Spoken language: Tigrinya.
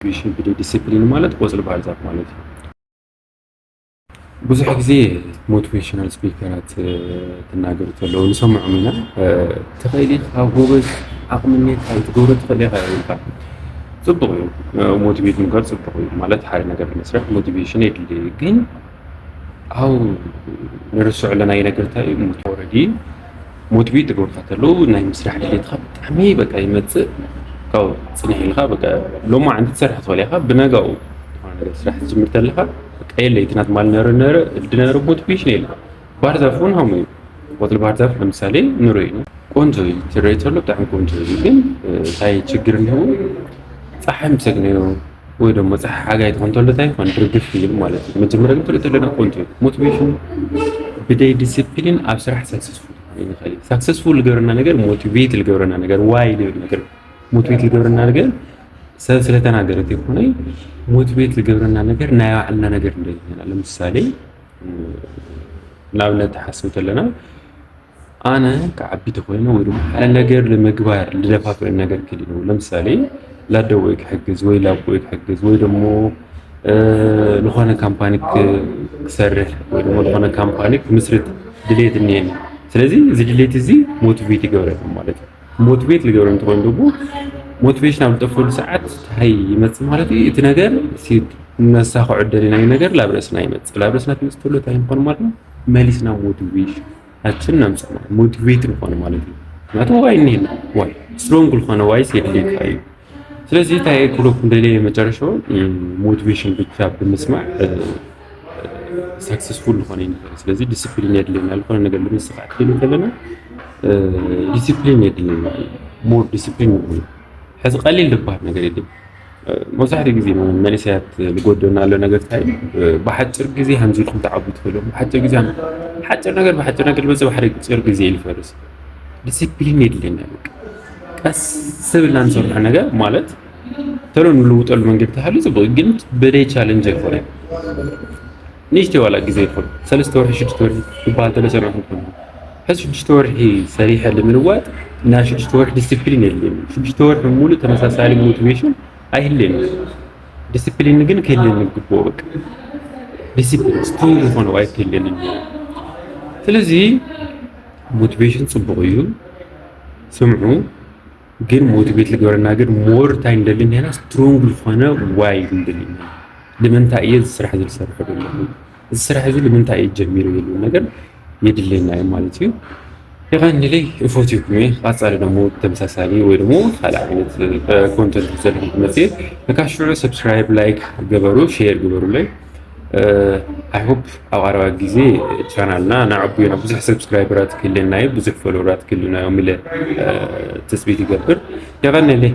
ሞቲቬሽን ብደይ ዲሲፕሊን ማለት ቆጽሊ ባህር ዛፍ ማለት እዩ። ብዙሕ ግዜ ሞቲቬሽናል ስፒከራት ትናገሩ ተለዉ ንሰምዖም ኢና። ትኽእል ኢኻ፣ ጎበዝ፣ ዓቕሚ እኒካ፣ ክትገብሮ ትኽእል ኢኻ ይብሉካ። ጽቡቕ እዩ። ሞቲቬት ምግባር ጽቡቕ እዩ። ማለት ሓደ ነገር ንምስራሕ ሞቲቬሽን የድሊ። ግን ኣው ንርስዖ ኣለና ይነገርታ እዩ። ኦረዲ ሞቲቬት ትገብሩካ ተለዉ ናይ ምስራሕ ድሌትካ ብጣዕሚ በቃ ይመጽእ። ካብ ጽንሕ ኢልካ በቃ ሎማዓንቲ ትሰርሕ ትኽእል ኢኻ። ብነጋኡ ዝኾነ ነገር ስራሕ ትጅምር ተለኻ በቃ የለ፣ እቲ ናት ማል ነረ ነረ ድነረ ሞቲቬሽን የለ። ባህር ዛፍ እውን ሃሙ እዩ። ቆጽሊ ባህር ዛፍ ለምሳሌ ንርኢ ቆንጆ እዩ፣ ትርኢ ተሎ ብጣዕሚ ቆንጆ እዩ። ግን እንታይ ችግር እኒህዎ? ፀሓይ ምሰግነዮ ወይ ደሞ ፀሓይ ሓጋይ ትኾን ተሎ እንታይ ይኾን ድርግፍ ይብል ማለት እዩ። መጀመርያ ግን ትርኢ ተለና ቆንጆ እዩ። ሞቲቬሽን ብደይ ዲሲፕሊን ኣብ ስራሕ ሳክሰስፉል ይኽእል። ሳክሰስፉል ልገብረና ነገር ሞቲቬት ልገብረና ነገር ዋይ ልብል ነገር ሞቲቬት ልገብረና ነገር ሰብ ስለተናገረት ይኮነ ሞቲቬት ልገብረና ነገር ናይ ባዕልና ነገር እንደ ለምሳሌ ንኣብነት ተሓስብ ተለና ኣነ ክዓቢ ተኮይነ ወይ ድማ ሓደ ነገር ንምግባር ልደፋፍእ ነገር ክል ነው። ለምሳሌ ላደወይ ክሕግዝ ወይ ላቦይ ክሕግዝ ወይ ደግሞ ዝኾነ ካምፓኒ ክሰርሕ ወይ ደግሞ ዝኾነ ካምፓኒ ክምስርት ድሌት እኒሄኒ። ስለዚ እዚ ድሌት እዚ ሞቲቬት ይገብረኒ ማለት እዩ። ሞቲቬት ልገብረ እንትኾን ደግሞ ሞቲቬሽን ኣብ ልጠፈሉ ሰዓት እንታይ ይመፅእ ማለት እዩ? እቲ ነገር ነሳኽዖ ደሊናዩ ነገር ላብ ርእስና ይመፅእ። ላብ ርእስና ትመፅእ ተሎ እንታይ ንኾን ማለት ነው? መሊስና ሞቲቬሽን ኣችን ነምፅእ ማለት ሞቲቬት ንኾን ማለት እዩ። ምክንያቱ ዋይ እኒሄና ዋይ ስትሮንግ ልኾነ ዋይ ሴድሊካ እዩ። ስለዚህ እንታይ ክብለኩም ደልየ መጨረሻው ሞቲቬሽን ብቻ ብምስማዕ ሳክሰስፉል ዝኾነ ይንኽእል። ስለዚህ ዲስፕሊን የድልየና ዝኾነ ነገር ንምስኻዕ ትደልዩ ከለና ዲስፕሊን የድልየና። ሞር ዲስፕሊን ንኹን። ሕዚ ቀሊል ዝበሃል ነገር የድል። መብዛሕትኡ ግዜ መንእሰያት ዝጎደና ኣሎ ነገር እንታይ ብሓጭር ግዜ ሃምዚ ኢልኩም ተዓቡ ትኽእሉ። ብሓጭር ግዜ ሓጭር ነገር ብሓጭር ነገር መፅእ ብሓጭር ግዜ ይልፈርስ። ዲስፕሊን የድልየና። ቀስ ብልና ንሰርሖ ነገር ማለት ተሎ ንልውጠሉ መንገዲ ተሃሉ ጽቡቅ፣ ግን በደይ ቻለንጅ ኣይኮነ። ንእሽተይ ዋላ ግዜ ይኹን ሰለስተ ወርሒ ሽዱሽተ ወርሒ ይበሃል ተሎ ሰሚዕኩም ትኾኑ። ሕዚ ሽዱሽተ ወርሒ ሰሪሐ ንምልዋጥ ናይ ሽዱሽተ ወርሒ ዲስፕሊን የድልየኒ። ሽዱሽተ ወርሒ ሙሉእ ተመሳሳሊ ሞቲቬሽን ኣይህልየኒ። ዲስፕሊን ግን ክህልየኒ ይግብኦ። በቃ ዲስፕሊን ስትሮንግ ዝኾነ ዋይ ክህልየኒ። ስለዚ ሞቲቬሽን ጽቡቕ እዩ፣ ስምዑ። ግን ሞቲቬት ልግበረና ግን ሞር እንታይ እንደሊ እንዲና ስትሮንግ ዝኾነ ዋይ እንደሊ። ንምንታይ እየ እዚ ስራሕ እዚ ዝሰርሖ ዘለኹ? እዚ ስራሕ እዚ ንምንታይ እየ ጀሚሩ የሉ ነገር የድለና እዩ ማለት እዩ። የቐንለይ እፎትኩም እየ። ቃጻሊ ደሞ ተመሳሳሊ ወይ ደሞ ካልእ ዓይነት ኮንተንት ዘለኹም ክመጽእ ነካሽዑ ሰብስክራይብ ላይክ ገበሩ ሼር ግበሩለይ። I hope ኣብ ቀረባ ግዜ ቻናልና ናዕቡና ብዙሕ ሰብስክራይበራት ክህልየና እዩ ብዙሕ ፎሎወራት ክህልዩና እዮም ኢለ ትጽቢት ይገብር። የቐንለይ።